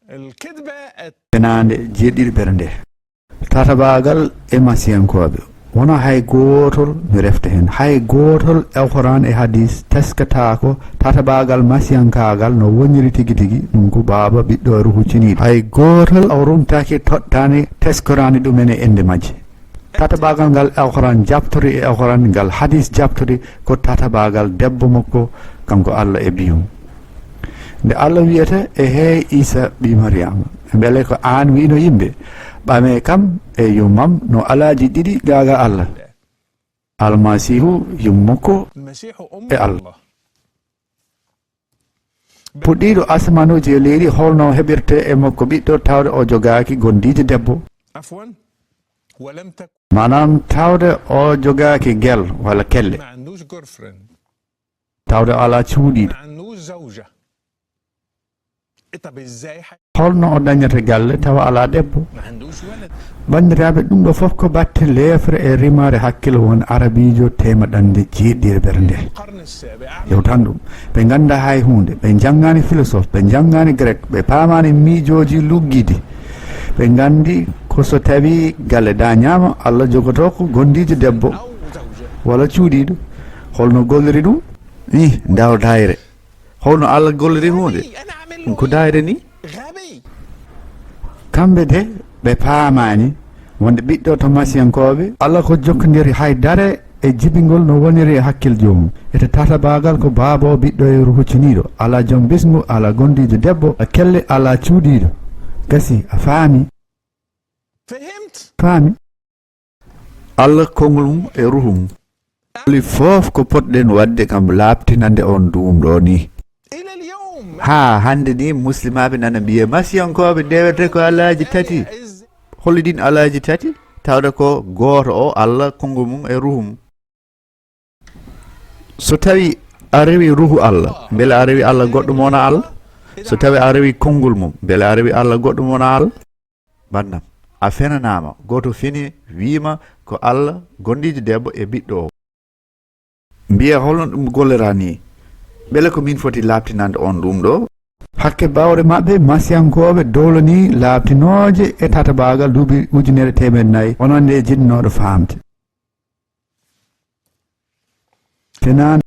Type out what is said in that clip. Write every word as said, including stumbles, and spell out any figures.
Fenaande jeeɗiɗiɓere nde. Tatabaagal e Masiyankooɓe. Wonaa hay gootol mi refta heen. Hay gootol Alxuraan e hadiis teskataako tatabaagal Masiyankaagal no woniri tigi tigi, ɗum ko Baaba Ɓiɗɗo e Ruuhu Ceniiɗo. Hay gootol o rumtaaki toɗɗaani teskoraani ɗum en e innde majje. Tatabaagal ngal Alxuraan jaɓtori e Alxuraan ngal hadiis jaɓtori ko tatabaagal debbo makko kanko Alla e biyum. Nde Alla wiyata e hey Iisa ɓii Mariyama, mbele ko aan wiino yimɓe, ɓame kam e yummam no alaaji ɗiɗi gaaga Alla. Almasiihu yummakko e Alla. Puɗɗiiɗo asamaanuuji e leydi, holno heɓirte e makko ɓiɗɗo tawde o jogaaki gondiije debbo? Maanaam tawde o jogaaki gel walla kelle. Tawde o alaa cuuɗiiɗo. Holno o dañata galle tawa alaa debbo? Banndiraaɓe, ɗum ɗo fof ko batte leefre e rimaare hakkille won arabiijo teemaɗannde jeeɗiɗiɓere nde. Yewtan ɗum. Ɓe nganndaa hay huunde. Ɓe njanngaani philosophe, ɓe njanngaani grec, ɓe paamaani miijooji luggiɗi. Ɓe nganndi ko so tawii galle dañaama, Alla jogotoo ko gondiijo debbo walla cuuɗiiɗo. Holno golliri ɗum? Ih, ndaw daayre. Holno Alla golliri huunde? Ɗum ko daayre ni. Kamɓe de, ɓe paamaani wonde ɓiɗɗo to Masiyankooɓe, Alla ko jokkondiri hay dara e jibingol no woniri e hakkil joomum. Ete tatabaagal ko Baaba o, Ɓiɗɗo e Ruuhu Ceniiɗo. Alaa joom bisngu, alaa gondiijo debbo, a kelle, alaa cuuɗiiɗo. Gasi, a faami? Faami? Alla konngol mum e ruuhu mum. Holi fof ko potɗen waɗde kam laaɓtinande on ɗum ɗo ni. Haa hannde ni muslimaaɓe nana mbiye Masiyankooɓe ndewete ko alaaji tati. Holi ɗin alaaji tati? Tawde ko gooto o Alla, konngol mum e ruuhu mum. So tawi a rewi ruuhu Alla, mbele a rewi Alla goɗɗo mo wona Alla? So tawi a rewi konngol mum, mbele a rewi Alla goɗɗo mo wona Alla? Bannam, a fenanaama. Gooto feni wiima ko Alla, gondiijo debbo e ɓiɗɗo o. Mbiya holno ɗum gollira ni? Mbele ko min foti laaɓtinande on ɗum ɗo? Hakke baawɗe maɓɓe, Masiyankooɓe dowlanii laaɓtinooje e tatabaagal duuɓi ujunere teemedde nayi, onon nde jiɗnooɗo faamde. Fenaande